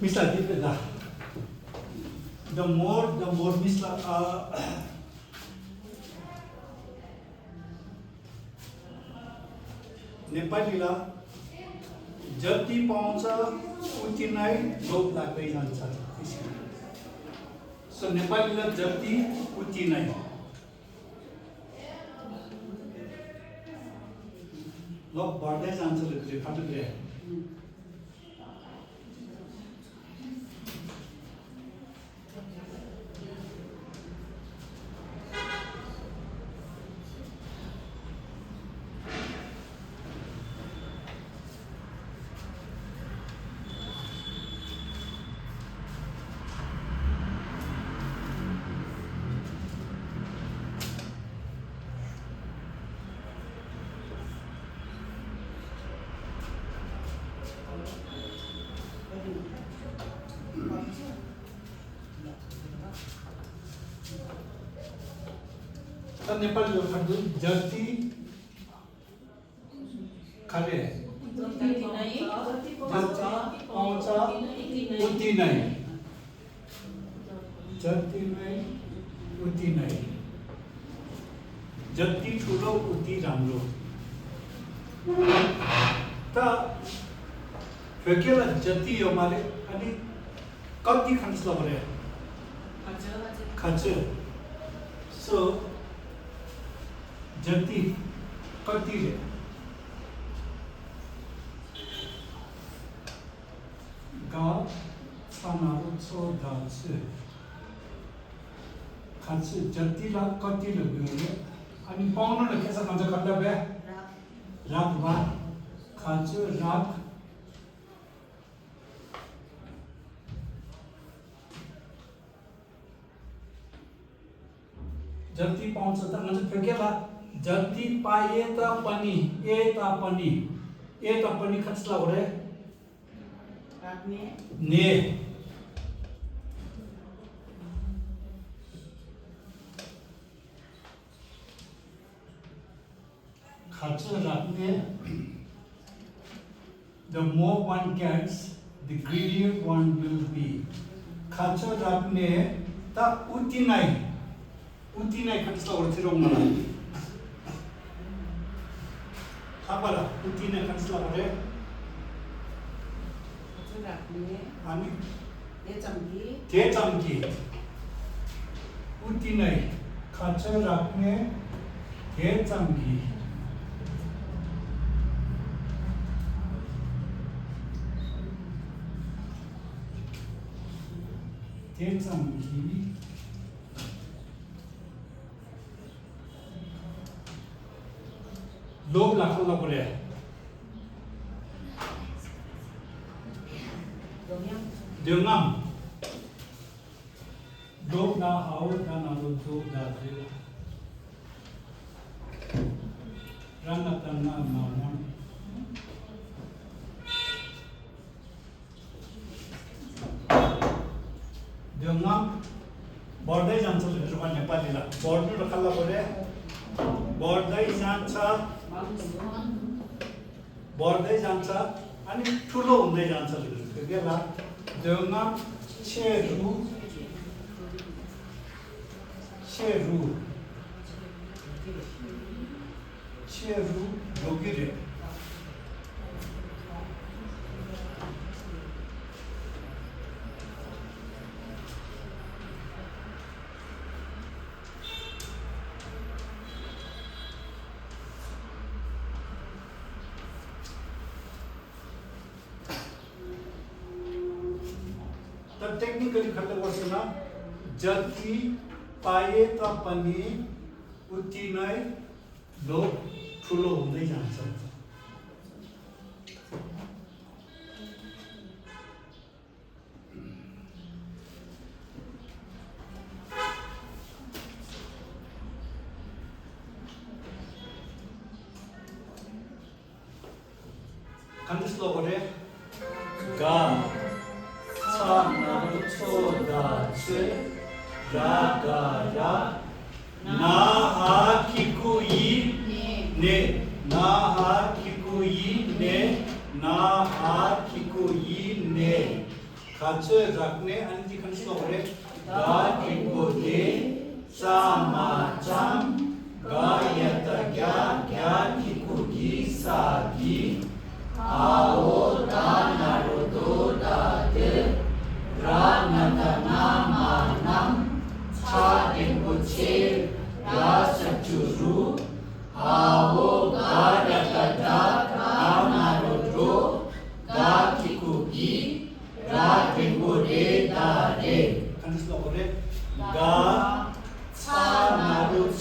misla dipe da. The more misla नेपालीला जति पाउँछ उति नै लोभ लाग्दै जान्छ। सो नेपालीला जति उति नै लोभ बढ्दै जान्छ रे फाटुले। त नेपाली लोकहरू जति खाले जति पाउँछ उति नै जति नै उति नै जति ठुलो उति राम्रो। त फेकेला जति यो माले अनि कति खर्च लगे खर्च सो जति कति रे गा सानारो छो दाछ खर्च जति ला कति लग्यो अनि पाउन न के छ भन्छ खण्डबे राख वा खर्च राख जति पाउँछ त भन्छ फेकेला जति पाए तापनि खर्च लाग्यो ने खर्च राख्ने the more one gets the greedier one will be। खर्च राख्ने त उति नै खर्च लाग्यो मलाई आपला उति नै खर्च लाग्यो अनि ते चम्की उति नै खर्च राख्ने ते चम्की लोभ लाग्ला परे देवनाम लोभ ना आओ ना लो दो दादे रंगतना नामन देवनाम बढ्दै जान्छ भनेर नेपालीला बढ्नु र खाल्ला परे बढ्दै जान्छ अनि ठुलो हुँदै जान्छ त्यसला देवनाम छेरु लोगिरे टेक्निकली खर्च गर्छन जति पाए तापनि उति नै लोभ ठुलो हुँदै जान्छ। खण्डस लोगोरे गा सानारो छो दाछ गा गा या ना हा किकुई ने ना हा 같이 락네 아니지 컨슬러레 가 딩고데 사마참 가야타갸 갸키쿠기 사기 아오다나로도다데 라나타나마남 차딩고체 야사추루 아오가야타다 라나로도 가키쿠기 라딩고데다데 컨슬러레 가 차나루초다츠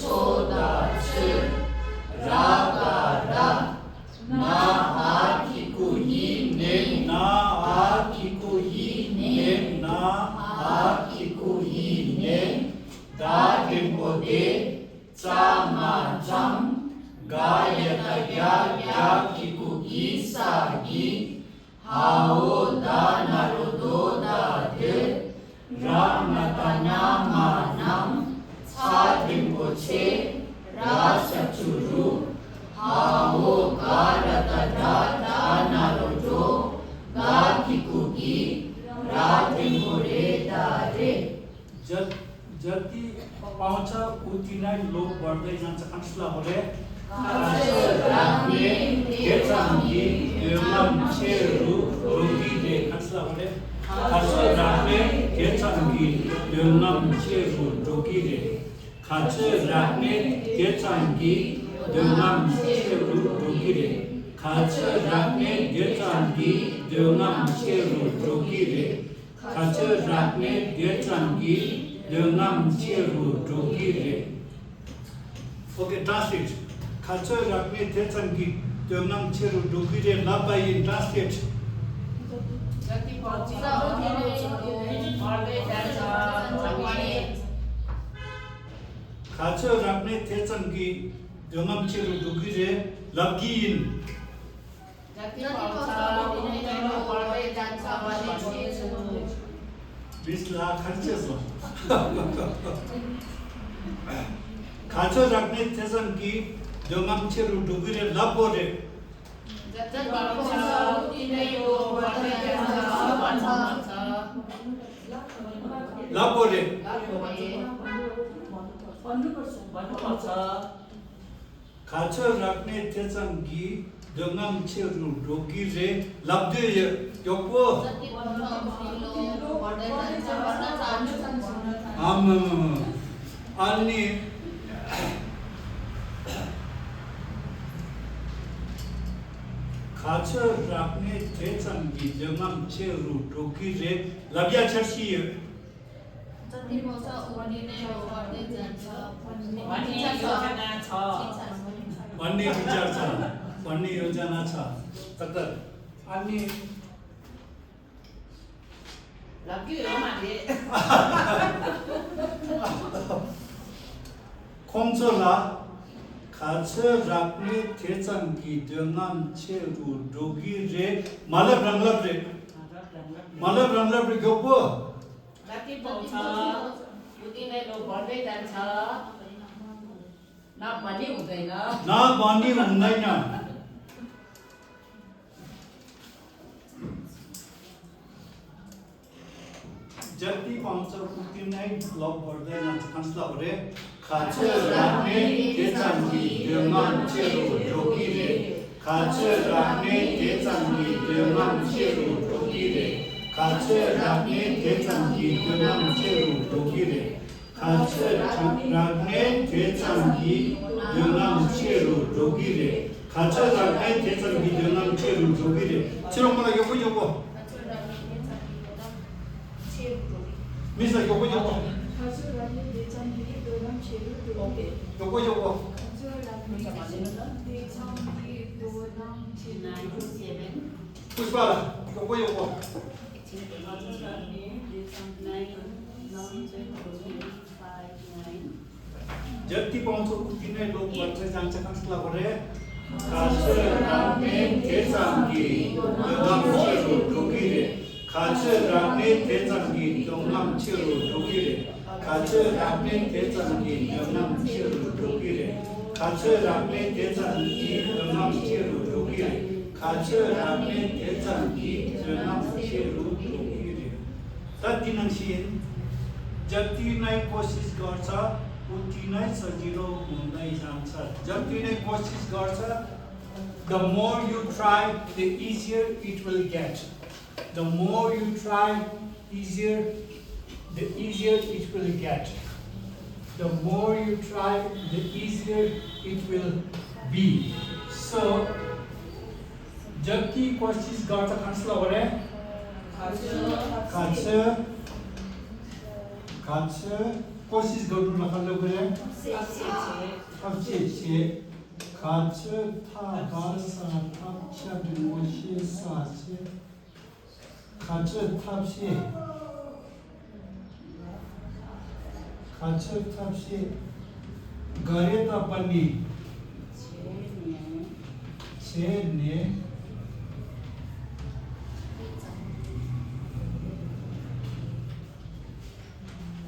라가라 나아키쿠이네 나아키쿠이네 나아키쿠이네 다데모데 짜마잠 가야타야야키쿠이사기 하오다나로도다데 라나타냐마남 차딩고체 라사추루 하오가라다다나로도 가키쿠기 라딩고레다रे जति पाउँछ उति नै लोभ बढ्दै जान्छ कंसलाहरुले राख्ने केचाङ्गी एवं छेरु रोगीले कंसलाहरुले खासो राख्ने केचाङ्गी एवं छेरु रोगीले खासो राख्ने केचाङ्गी एवं छेरु रोगीले खासो राख्ने केचाङ्गी एवं छेरु रोगीले खासो राख्ने केचाङ्गी dengan ciru dogire. Okay, translate. Kaca rakne tetsangi dengan ciru dogire labai translate. जति पहुँच Kaca rakne tetsangi dengan ciru dogire lagiin. जति पहुँच Bisla खर्चेसो. खाचो रखने तेजन की जंगम छेरु डुगरे लापोरे लापोरे खाचो रखने तेजन की जंगम छेरु डुगरे लापदे योको 아니 같이 락네 대상기 정함 체루 도기제 라비아 철시에 जति पहुँच उनीले गर्दै जान्छ भन्ने विचार छ भन्ने योजना छ तर अनि 콩솔라 같이 락네 대상기 정함 체루 도기제 말랍람랍레 교포 जति पहुँच उनीले गर्दै जान्छ नभनी हुँदैन ना बानी हुँदैन जति पाउँछ उति नै लभ बढ्दै जान्छ कंसलाहरुले खाचे राख्ने तेचाङ्गी देउमान छेरु ढोकीले खाचे राख्ने तेचाङ्गी देउमान छेरु ढोकीले खाचे राख्ने तेचाङ्गी देउमान छेरु ढोकीले खाचे राख्ने तेचाङ्गी देउमान छेरु ढोकीले खाचे राख्ने तेचाङ्गी देउमान छेरु ढोकीले चिरोमला 요거 미사 요거 पुष्पाला 요거 जति पाउँछ उति नै लोभ बढ्दै जान्छ कंसलाहरुले खाचे राख्ने तेचाङ्गी देउमान छेरु ढोकीले खाचे राख्ने तेचाङ्गी देउमान छेरु ढोकीले खाचे राख्ने तेचाङ्गी देउमान छेरु ढोकीले खाचे राख्ने तेचाङ्गी देउमान छेरु ढोकीले खाचे राख्ने तेचाङ्गी देउमान छेरु ढोकीले तति नंसिन जति नै कोसिस गर्छ उति नै सजिलो हुँदै जान्छ जति नै कोसिस गर्छ the more you try the easier it will get the more you try easier the easier it will get the more you try the easier it will be so जति कोसिस गर्छ खान्छ भने खान्छ कोसिस गर्नु नखाले गरे खान्छ खान्छ था बासा थाप्छा दिनोसे सासे खान्छ थाप्से गरे त पनि छे ने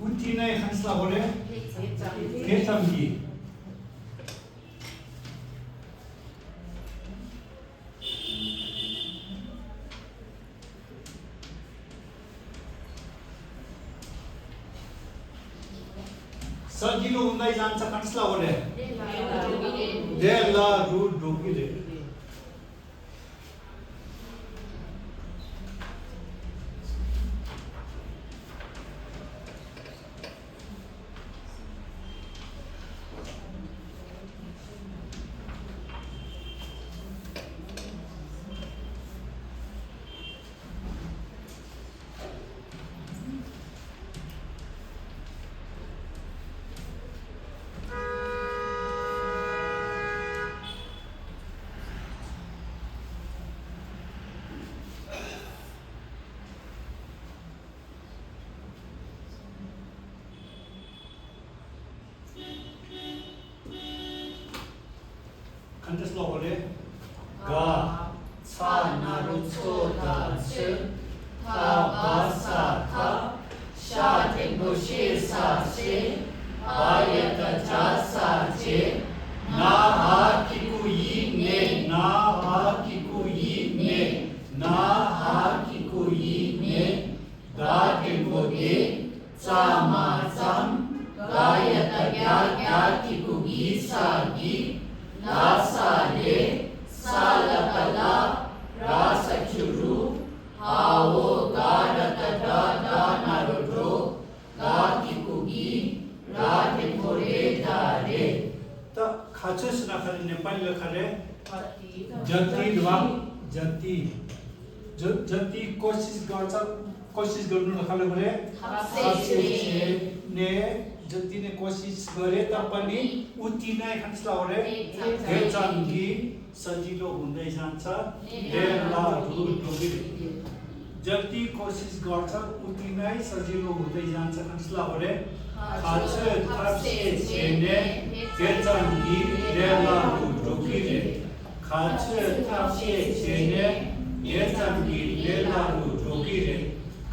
उति नै खान्छ भने केचम्गी सजिलो हुँदै जान्छ खान्छ भने देला रु ढोकिले Kantas lo ole ga sa naru so da che ta ba sa ta sha de no she sa che ba ya ta ja sa che na ha ki ku yi ne na ha ki ku yi ne na ha ki ku yi ne ga de mo de sa ma sam ga ya ta ya ki ku gi sa gi La sa le, sa la ta la, ra sa churu, ha o ga ra ta da da na ro ro, ga ki ku gi, ra de mo re da re. Ta khacha suna khare Nepali le khare jati dwang jati कोशिश गर्नु नखाले भने ने जति नै कोशिश गरे तापनि उति नै खान्छ भने हेचंगी सजिलो हुँदै जान्छ देला रु ढोकिले जति कोशिश गर्छ उति नै सजिलो हुँदै जान्छ खान्छ भने खाछ थाप्से छेने हेचंगी देला रु ढोकिले खाछ थाप्से छेने हेचंगी देला रु ढोकिले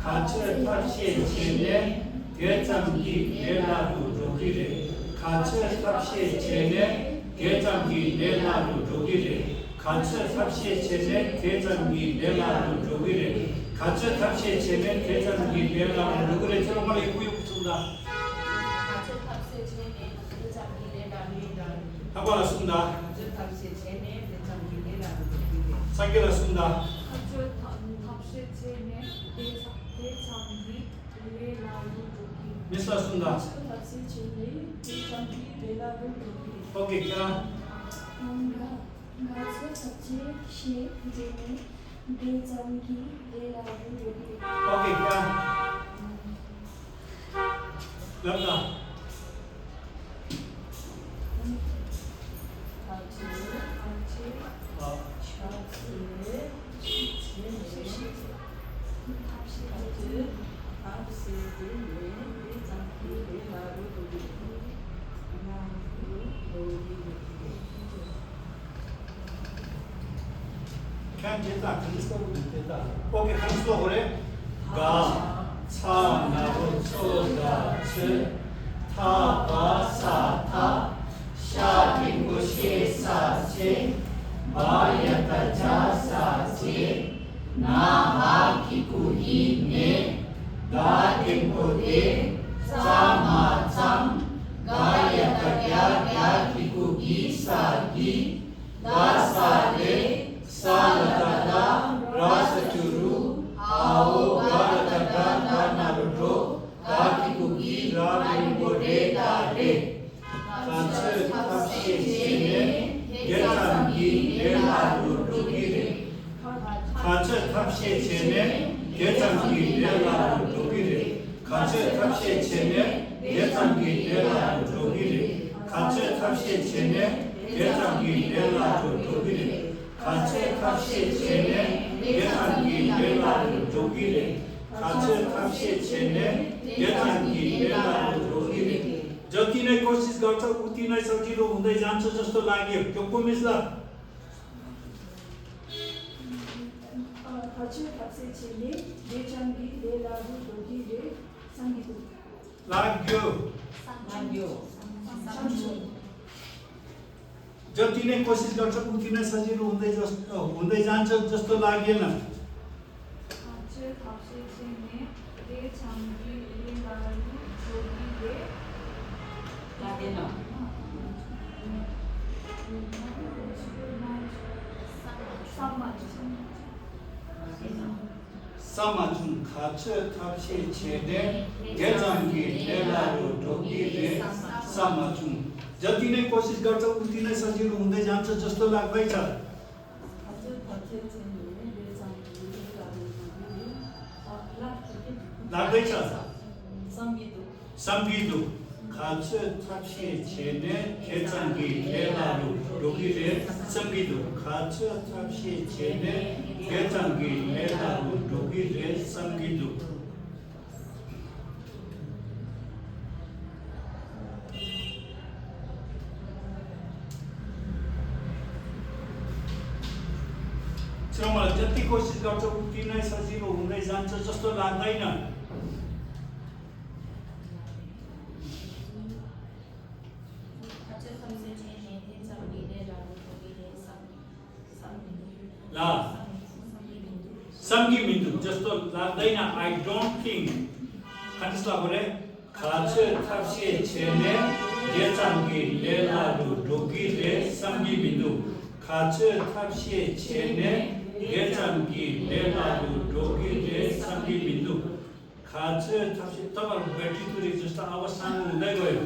खाछ थाप्से छेने गेचंगी लेला रु ढोकिले खाछ थाप्से छेने गेचंगी लेला रु ढोकिले खाछ थाप्से छेने गेचंगी लेला रु ढोकिले खाछ थाप्से छेने गेचंगी लेला रु ढोकिले चलो मलाई उपयोग सुन्दा खाछ थाप्से छेने गेचंगी लेला रु ढोकिले हाबला सुन्दा खाछ थाप्से छेने गेचंगी लेला रु ढोकिले सकेला सुन्दा खाछ थाप्से छेने गेचंगी लेला रु मिसला सुन्दा ओके क्या ओके क्या लगा क्या देता खनिस्ता वो देता ओके खनिस्ता हो रहे गा सा ना रो सो दा चे था बा सा था शा टिंगो शे सा चे बा या ता जा सा चे ना हा की कु ही ने 가 임포데 사마참 가야가야 기구기 사기 가사레 살다다 라사투루 아오 가라다다 나나루도 가기구기 라임보데 다레 간츠 탑시제네 예장기 레라루 루기레 간츠 탑시제네 예장기 레라루 루기레 간츠 탑시제네 예장기 레라루 루기레 간츠 탑시제네 예장기 레라루 루기레 간츠 탑시제네 예장기 레라루 루기레 간츠 탑시제네 예장기 레라루 루기레 जति नै कोशिश गर्छ उति नै सजिलो हुँदै जान्छ जस्तो लाग्यो त्यो को मिस्ला 같이 같이 지내 예장기 레라루 로기레 상기도 लाग्यो जति नै कोशिश गर्छ उति नै सजिलो हुँदै जान्छ जस्तो लागेन 같이 같이 지내 예장기 레라루 로기레 समाजुन खाछ थाप्से छेदे गेजांगी लेलारो ढोकीले समाजुन जति नै कोशिश गर्छ उति नै सजिलो हुँदै जान्छ जस्तो लाग्दैछ लाग्दैछ सम्बिदु खाछ थाप्से छेदे गेजांगी लेलारो ढोकीले सम्बिदु खाछ थाप्से छेदे गेजांगी लेलारो ढोकीले सम्बिदु मलाई जति कोशिश गर्छ उति नै सजिलो हुँदै जान्छ जस्तो लाग्दैन ला सम्गी मिन्दु जस्तो लाग्दैन आई डोन्ट थिंक खासला गरे खाछ थाप्से छेने गेचांगी लेलारु ढोकीले सम्गी मिन्दु खाछ थाप्से छेने गेचांगी लेलारु ढोकीले सम्गी मिन्दु खाछ थाप्से तब बैटरी तुरी जस्तो आवाज सानो हुँदै गयो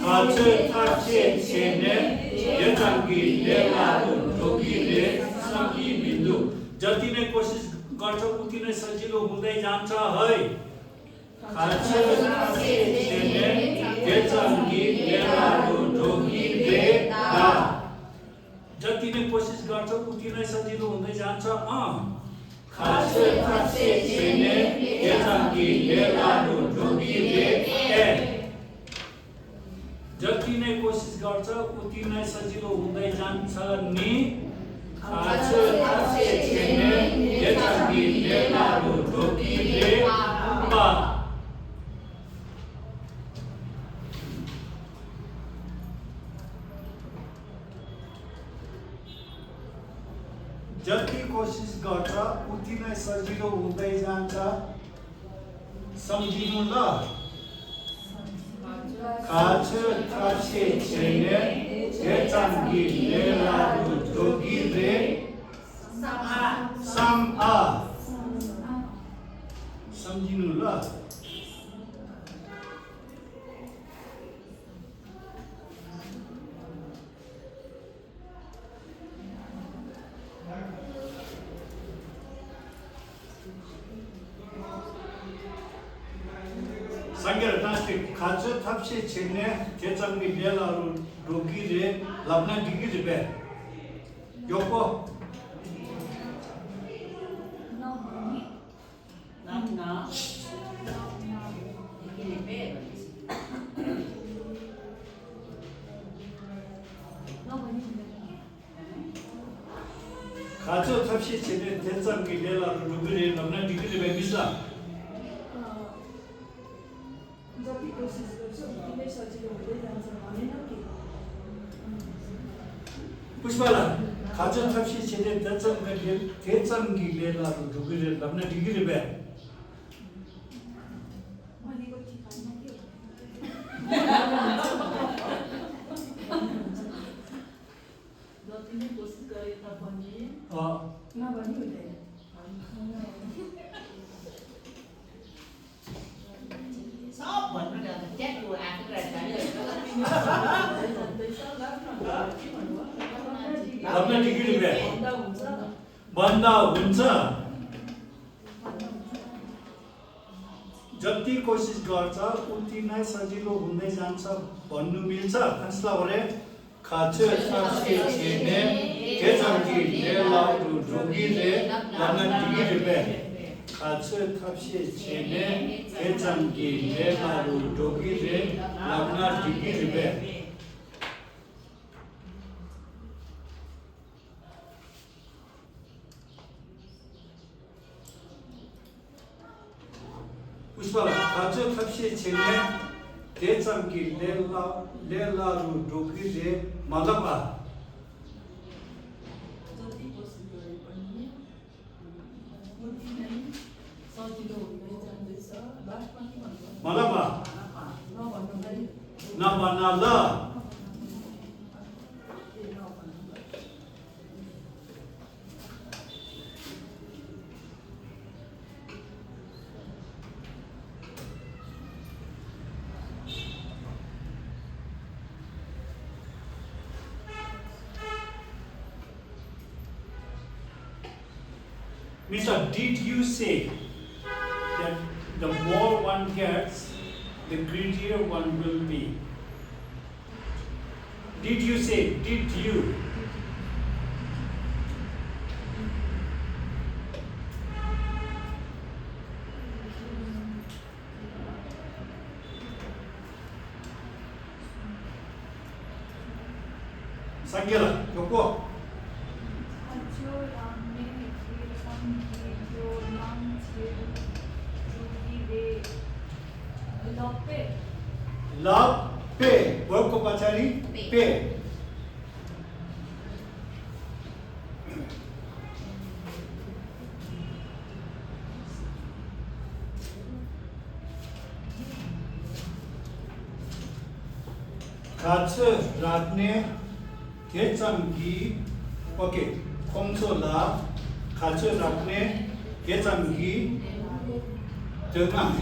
खाछ थाप्से छेने गेचांगी लेलारु ढोकीले सम्गी मिन्दु जति नै कोशिश गर्छ उति नै सजिलो हुँदै जान्छ है खाछ थाप्से छेने गेचांगी लेलारु ढोकीले दा जति नै कोशिश गर्छ उति नै सजिलो हुँदै जान्छ खाछ थाप्से छेने गेचांगी लेलारु ढोकीले ए जति नै कोशिश गर्छ उति नै सजिलो हुँदै जान्छ नि खाछ थाप्से छेने गेचांगी लेलारु ढोकीले बा जति कोशिश गर्छ उति नै सजिलो हुँदै जान्छ सम्झिनु ल खाछ थाप्से छेने गेचांगी लेलारु ढोकीले समा सम्झिनु ल संगेर तास्टिक खाछ थाप्से छेने गेचांगी लेलारु ढोकीले लब्न डिगिरे बे योको खाछ थाप्से छेने गेचांगी लेलारु ढोकीले लब्न डिगिरे बे मिस्ला जति कोशिश गर्छ उति नै सजिलो हुँदै जान्छ भनेन के पुष्पला खाछ थाप्से छेने गेचांगी लेलारु ढोकीले लब्न डिगिरे बे जतिले कोसिस गरे तापनि सब नभनी हुँदैन सब भन्नु न त्यहाँको आफूलाई भन्दैछ लाग्न के भन्नुभयो लग्न डिग्री बे भन्दा हुन्छ बन्दा हुन्छ जति कोसिस गर्छ उति नै सजिलो हुँदै जान्छ भन्नु मिल्छ खासला भरे खाचे खासे छेने केजंगी लेलाउ रोगीले लग्न डिग्री बे खाचे खासे छेने केजंगी लेलाउ रोगीले लग्न डिग्री बे उसवाला खाचे खासे छेने केजंगी लेलाउ रोगीले मलबा जति कोसिस गरे पनि उति नै सजिलो हुँदै जाँदैछ लास्टमा के भन्नुभयो मलबा नभन्नुलाई नबनाला Mister, did you say that the more one gets, the greedier one will be? Did you say, did you? Sangela, Yoko. Love, pay. Verb ko pachari, pay. Katsu ratne kecangi, okay. Kongso la, katsu ratne kecangi, dengan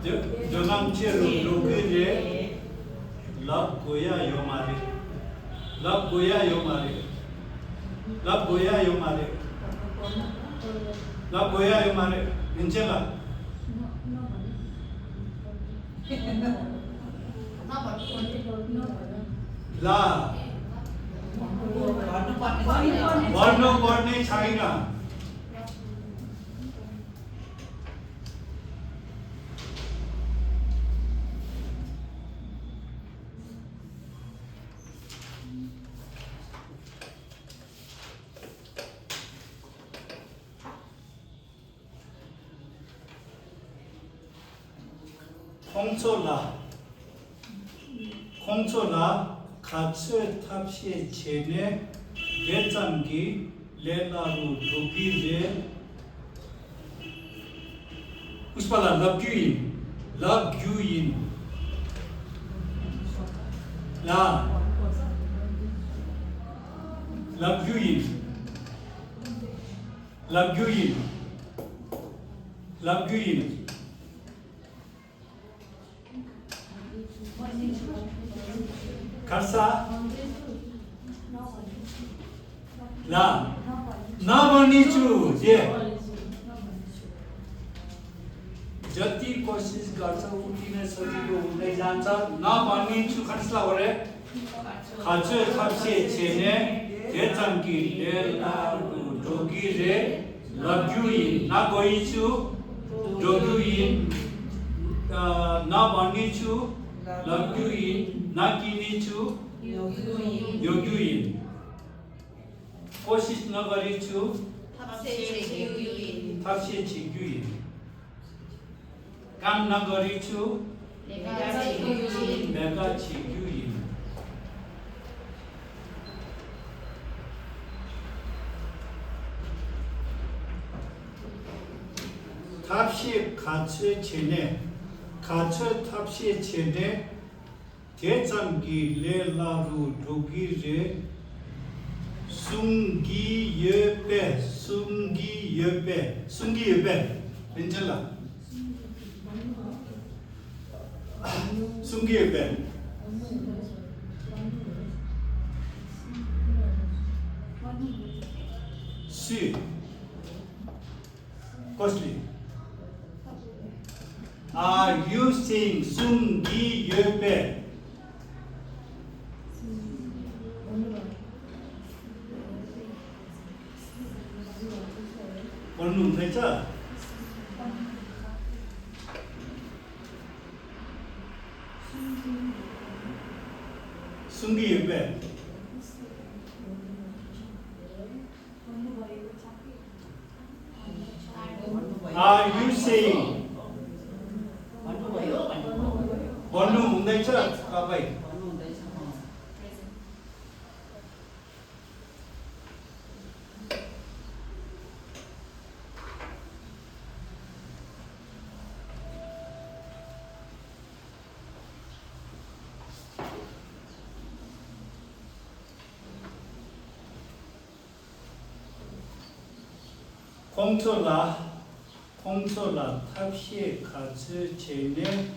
dengan cero logere lab goya yomare lab goya yomare lab goya yomare lab goya yomare injela la varno parne chaina 콩초라 같이 탑시에 제네 예장기 레나루 로기제 우스팔라 럽규인 라 럽규인 Karsa La Nabanichu Je जति कोशिश गर्छ उति नै सजिलो हुँदै जान्छ नभनिछु खर्चला भरे खाचे खासे छेने केचंकी लेला ढोगी रे लग्युइन नगइछु ढोगुइन नभनिछु लग्युइन नकिनिछु योग्युइन कोशिश नगरिछु थाप्से छिग्युइन काम नगरिछु मेगा छिग्युइन थाप्से खाचे छेने खाचे थाप्से छेने 대참기 레라루 도기레 숭기여배 벤젤라 숭기여배 시 costly. Are you saying 숭기여배? भन्नु हुँदैछ? 숭기여배. Are you saying? भन्नु हुँदैछ तपाईँ? 홍초라 탑시에 같이 제네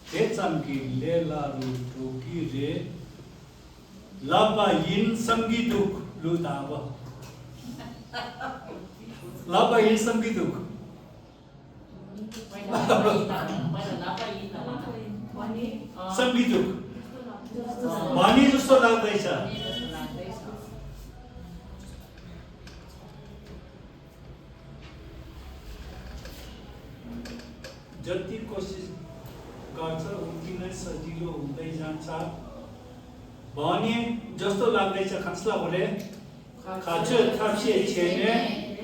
대참기 레라루 도기레 라바인 삼기둑 루다바 라바인 삼기둑 삼기둑 많이 जस्तो लाग्दैछ जति कोशिश गर्छ उति नै सजिलो हुँदै जान्छ भने जस्तो लाग्दैछ खस्ला भरे खाछ थाप्से छेने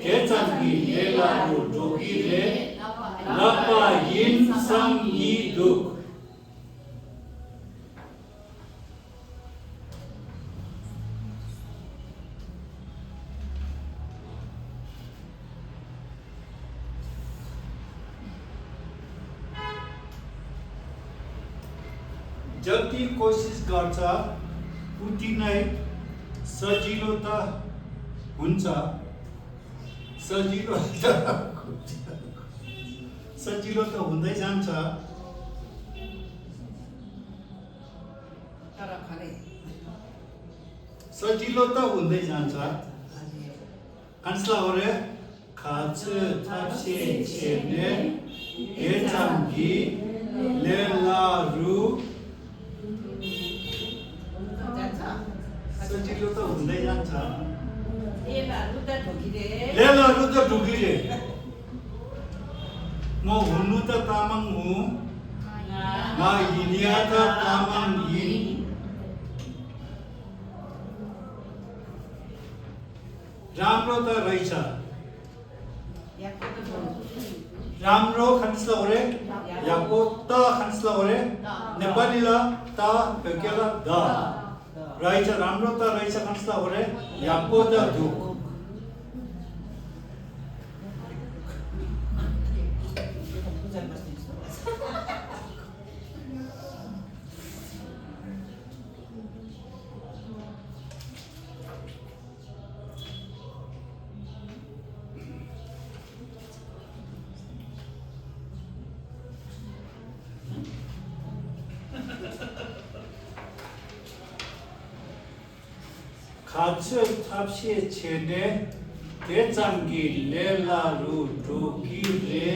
대참기 레라루 도기레 라바인 삼기둑 जति कोशिश गर्छ उति नै सजिलो त हुन्छ सजिलो त हुँदै जान्छ सजिलो त हुँदै जान्छ कान्छलाहरु खाछ थाप्से छेने 대참기 레라루 सजिलो त हुँदै जान्छ लेलारु त ढुकिरे म हुनु त तामाङ हुँ म हिनिया त तामाङ हिन राम्रो त रहेछ राम्रो खान्छला होरे याको त खान्छला होरे नेपालीला त बेकेला द रहेछ राम्रो त रहेछ खान्छला होरे याको त दुख खाछ थाप्से छेने 대참기 레라루 도기레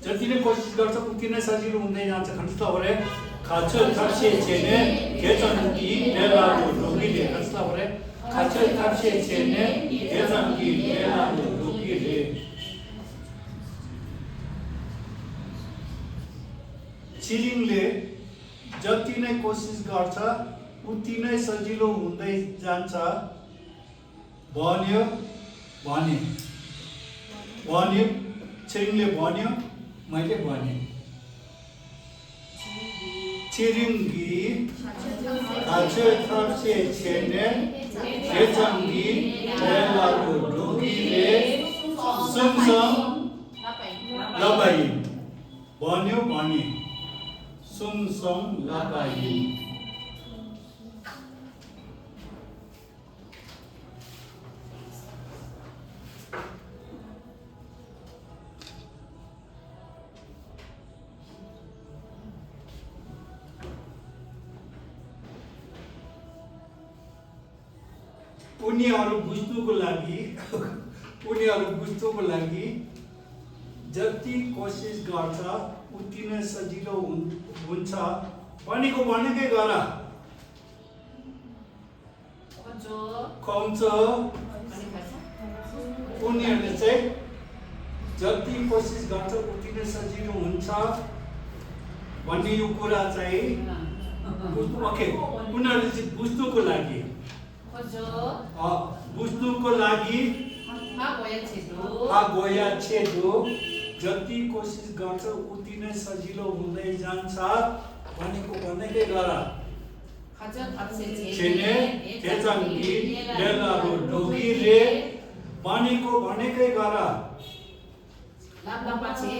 जति नै कोसिस गर्छ उति नै सजिलो हुँदै जान्छ खण्डस्थ होरे खाछ थाप्से छेने 대참기 레라루 도기레 खण्डस्थ होरे खाछ थाप्से छेने 대참기 레라루 도기레 छिरिङले जति नै कोसिस गर्छ उति नै सजिलो हुँदै जान्छ भन्यो छिरिङले भन्यो मैले भने 치링기 가츠 탑시 체네 대장기 렐라루 루기레 숨성 라바인 번요 번이 숨성 라바인 उनीहरु बुझ्नुको लागि जति कोसिस गर्छ उति नै सजिलो हुन्छ भनेको भनेकै गर खोज्छ उनीहरुले चाहिँ जति कोसिस गर्छ उति नै सजिलो हुन्छ भन्ने यो कुरा चाहिँ उनीहरुले चाहिँ बुझ्नुको लागि बुझ्नुको लागि गोया छेदो जति कोसिस गर्छ उति नै सजिलो हुँदै जान्छ भनेकै गर छेने तेजंगी लेलारो डोगीरे भनेकै गर लाप्लापाछे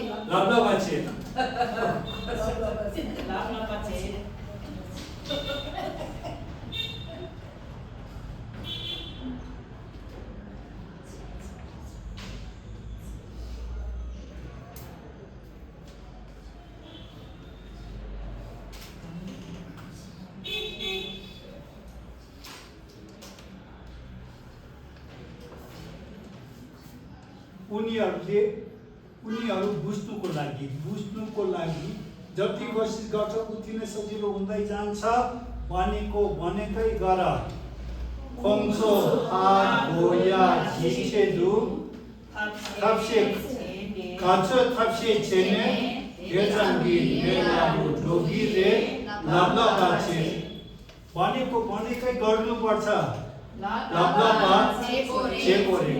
उनीहरु बुझ्नुको लागि जति कोसिस गर्छ उति नै सजिलो हुँदै जान्छ भनेकै गर खोङ्सो हा गोया झिछेदु थाप्से थाप्से छेने देजंगी लेलारो डोगीरे लाप्लापाछे भनेकै गर्नुपर्छ लाप्लापा चेकोरे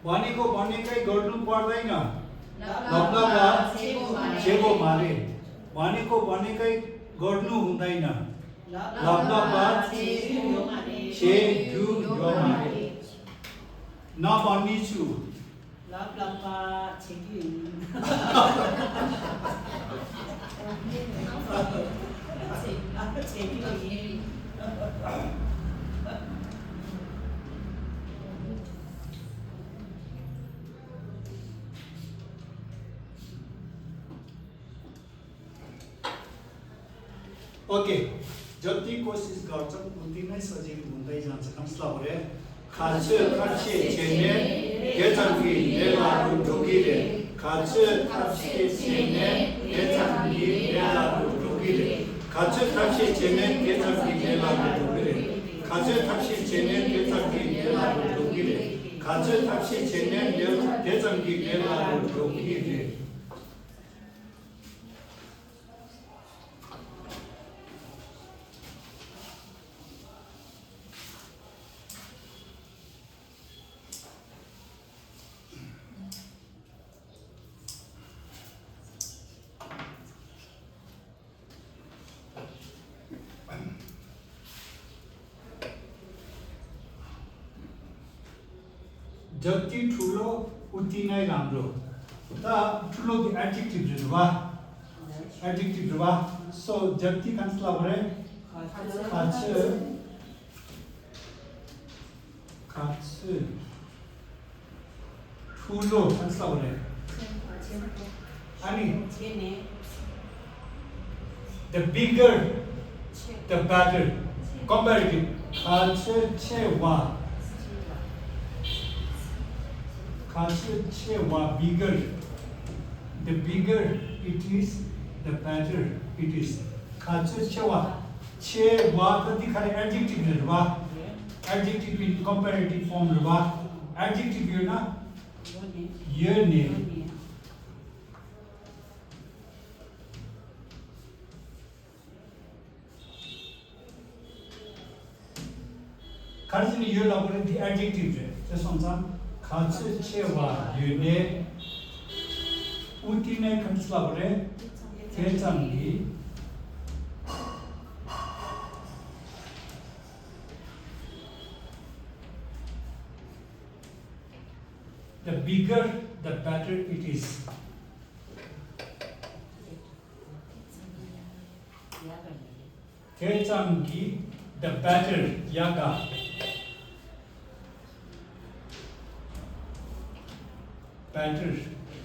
भनेकै गर्नु पर्दैन लाप्लापा चेको मारे भनेकै गर्नु हुँदैन लाप्लापा चे गु यो मारे नभनिछु लाप्लापा छेकी ओके जति कोसिस गर्छ उति नै सजिलो हुँदै जान्छ कमस्लाबरे खाचे छेने देजंगी लेलारो डोगीरे खाचे छेने देजंगी लेलारो डोगीरे खाचे छेने देजंगी लेलारो डोगीरे खाचे छेने देजंगी लेलारो डोगीरे खाचे छेने देजंगी लेलारो डोगीरे जति ठुलो उति नै राम्रो त ठुलो एडजेक्टिभ वा सो जति कन्सलाबरे खाचे ठुलो कन्सलाबरे अनि the bigger the better comparative खाचे छेवा bigger, the bigger it is, the better it is. Chewa kati khare adjective rwa, adjective in comparative form rwa, adjective you na your name. Karjini you love the adjective just on some. खाचे छेवा युने उति नै कन्सलाबरे तेजंगी the bigger, the better it is. 대장기, the better, 야가. better,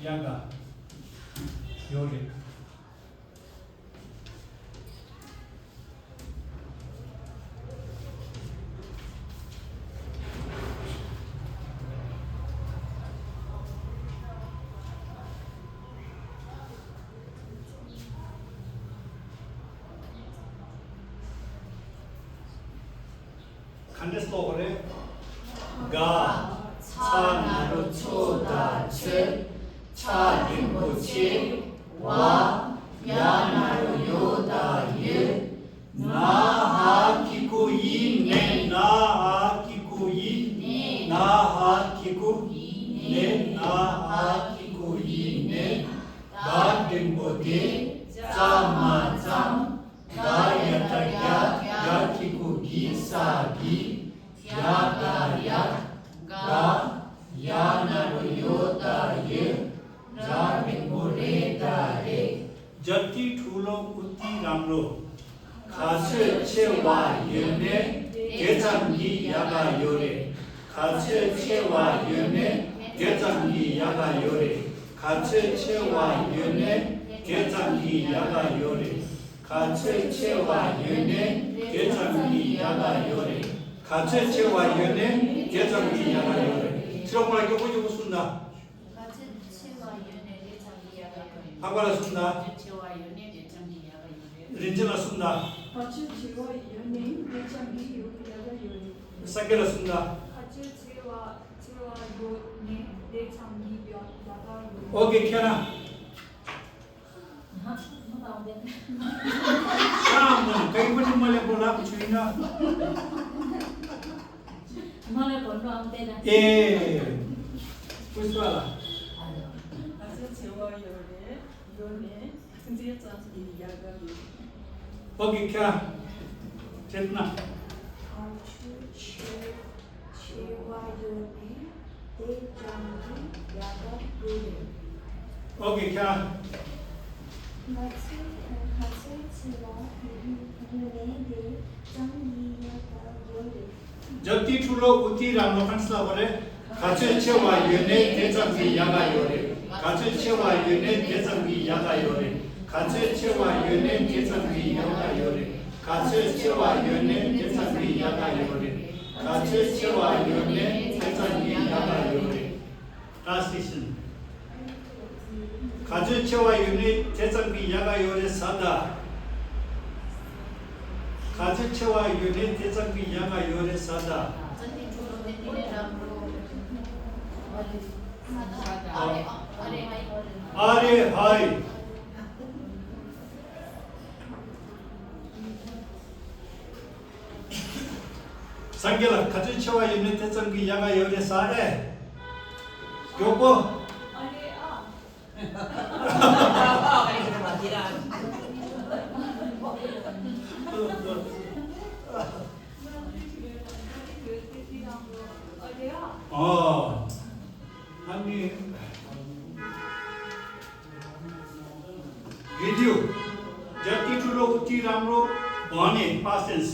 야가. 요리. 간데스도 그래. 가 차나로 초다츠 차림보치 와 야나로 요다유 나하키쿠이네 나하키쿠이네 나하키쿠이네 나하키쿠이네 나림보디 짜마짬 나야타야 야키쿠기사기 야가야 가 야나로 요다유 자빈보레다레 जति ठुलो उति राम्रो खास छेवा युने गेजंगी यागा योरे खास छेवा युने गेजंगी यागा योरे खास छेवा युने गेजंगी यागा योरे खास छेवा युने गेजंगी यागा योरे खास छेवा युने गेजंगी यागा योरे 들어보라 이거 보고 쓴다 하고라 쓴다 린지나 쓴다 사케라 쓴다 오케이 켜라 शाम कहीं पर मले बोला कुछ भी ना मलाई भन्नु आउँदैन ए कुछ वाला ओके क्या चेतना ओके क्या जति ठुलो उति राम्रो खान्सला गरे खाचे छेवा युने तेजंगी यागा योरे खाचे छेवा युने तेजंगी यागा योरे खाचे छेवा युने तेजंगी यागा योरे खाचे छेवा युने तेजंगी यागा योरे खाचे छेवा युने तेजंगी यागा योरे ट्रांसलेशन खाचे छेवा युने तेजंगी यागा योरे सादा खाचे छेवा युने तेजंगी यागा योरे सादा अरे हाय 상계라 같은 체와 있는 대성기 야가 열에 사래 교보 아니 भिडियो जति ठुलो उति राम्रो भने पास्ट टेन्स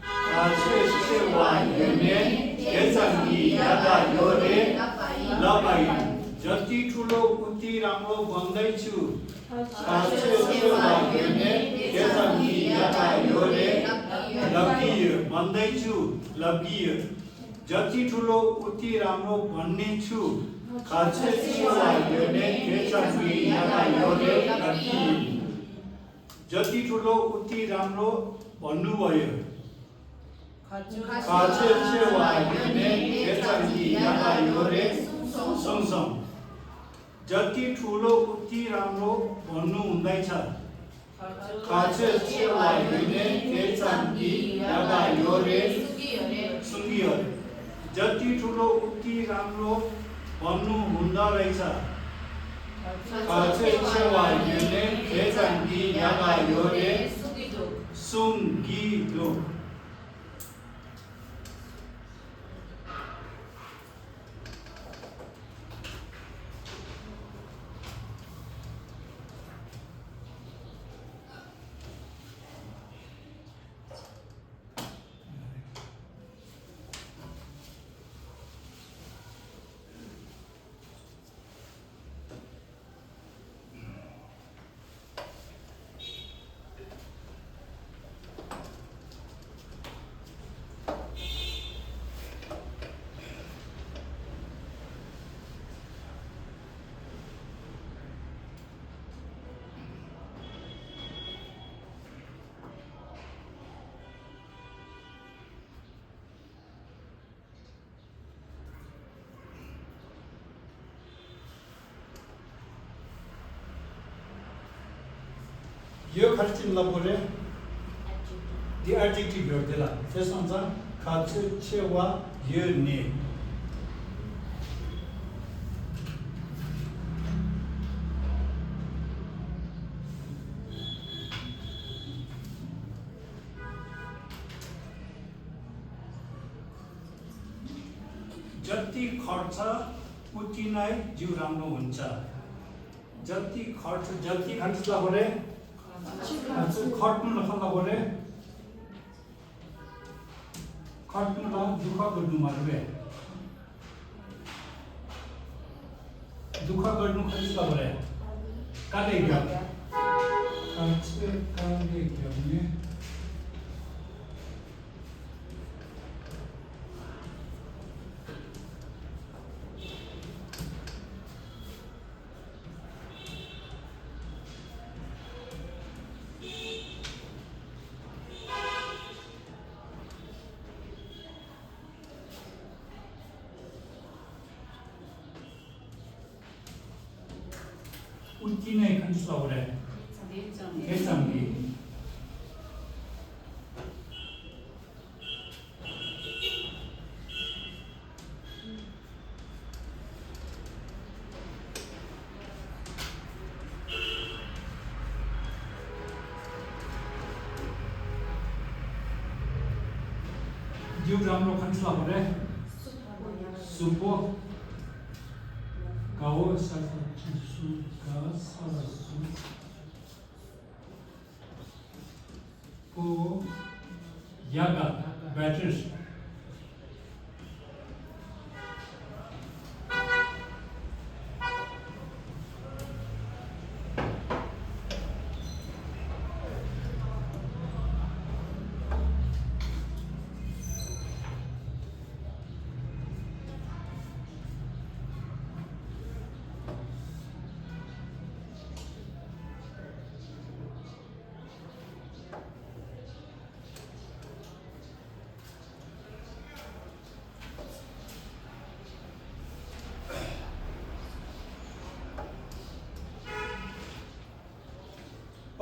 खासे छेवा युने तेजंगी यागा योरे लबाई जति ठुलो उति राम्रो भन्दै छु खासे छेवा युने तेजंगी यागा योरे लगियो भन्दै छु लगियो जति ठुलो उति राम्रो भन्ने छु खासे छेवा युने तेजंगी यागा योरे लगियो जति ठुलो उति राम्रो भन्नुभयो खासे छेवा युने तेजंगी यागा योरे सँगसँग जति ठुलो उति राम्रो भन्नु हुँदैछ खासे छेवा युने तेजंगी यागा योरे सुंगियो जति ठुलो उति राम्रो भन्नु हुँदा रहेछ खासे छेवा युने तेजंगी यागा योरे सुंगियो 여 가르친 라보레 the adjective 열대라. 대상상 같이 체와 여니. जति खर्च उति नै जिउ राम्रो हुन्छ जति खर्च जति खर्च गरे खट्नु नखल्ला गरे खट्नु ल दुःख गर्नु मार्बे दुःख गर्नु खर्च गरे काले गयो खर्च काले गयो नि 우티네 간수라고래. 대장기. 지우람로 간수라고래. 수포. 가오 사사 지수. को यागा बैटर्स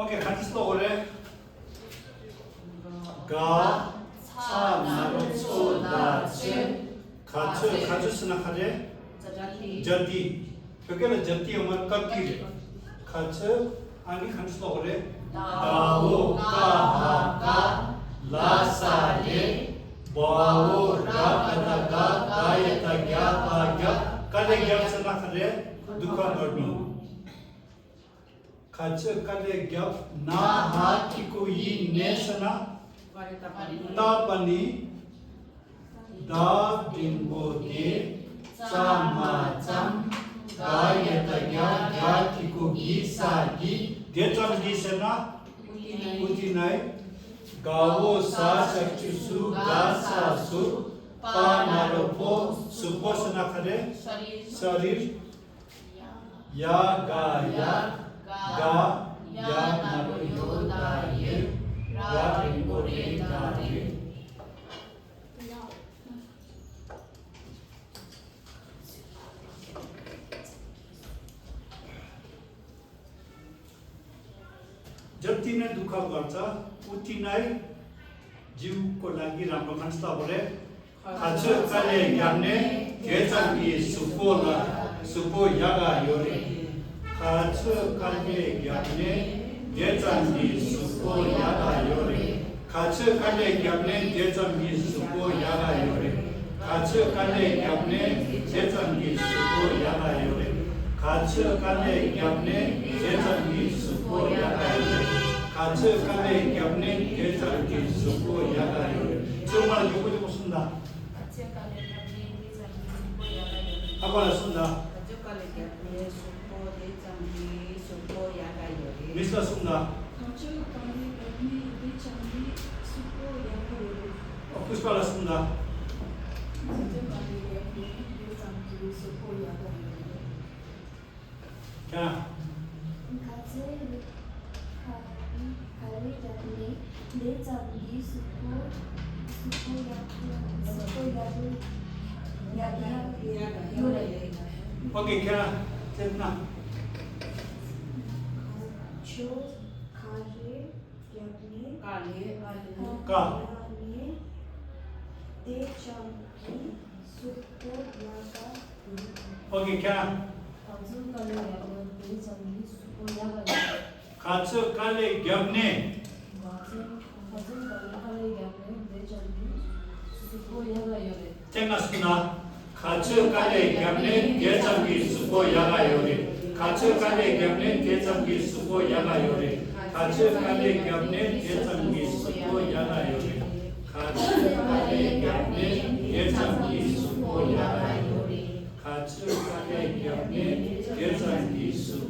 오케이 같이 써보래 가 사나로 소다츠 가츠 스나카제 저디 그게는 저디 엄마 깎기래 가츠 아니 같이 써보래 다오 가하가 라사레 바오 라가다가 가야타갸 바갸 가레갸 스나카제 두카 너르누 같이 가래 겹 나하티고 이 내서나 따바니 다딩보게 사마참 가야타야 야티고 기사기 대점기세나 우티나이 가오 사삭추수 가사수 파나로포 수포스나 카레 서릴 야가야 가 야나로 요다예 라링고레 다예 जतिने दुःख गर्छ उति नै जीवको लागि राम्रो मान्छ बोले खाछ काले ज्ञानले केचाकी सुपो यागा योरे खाछ काले ज्ञानले केचाकी सुपो यागा योरे खाछ काले ज्ञानले केचाकी सुपो यागा योरे खाछ काले ज्ञानले केचाकी सुपो यागा योरे खाछ काले ज्ञानले केचाकी सुपो यागा योरे खाछ काले ज्ञानले केचाकी सुपो यागा योरे 정말 요거 쓴다. 아빠는 쓴다. 미스터 쓴다. 푸시팔라 쓴다. 자. 오케이, 걔나 됐나? 초, 가르, 가. 거기 그냥 가츠 깔레 겹네. 땡았습니다. 가츠 깔레 겹네 대장기 수고 야가 요리. 가츠 깔레 겹네 대장기 수고 야가 요리. 가츠 깔레 겹네 대장기 수고 야가 요리. 가츠 깔레 겹네 대장기 수고 야가 요리. 가츠 깔레 겹네 대장기 수고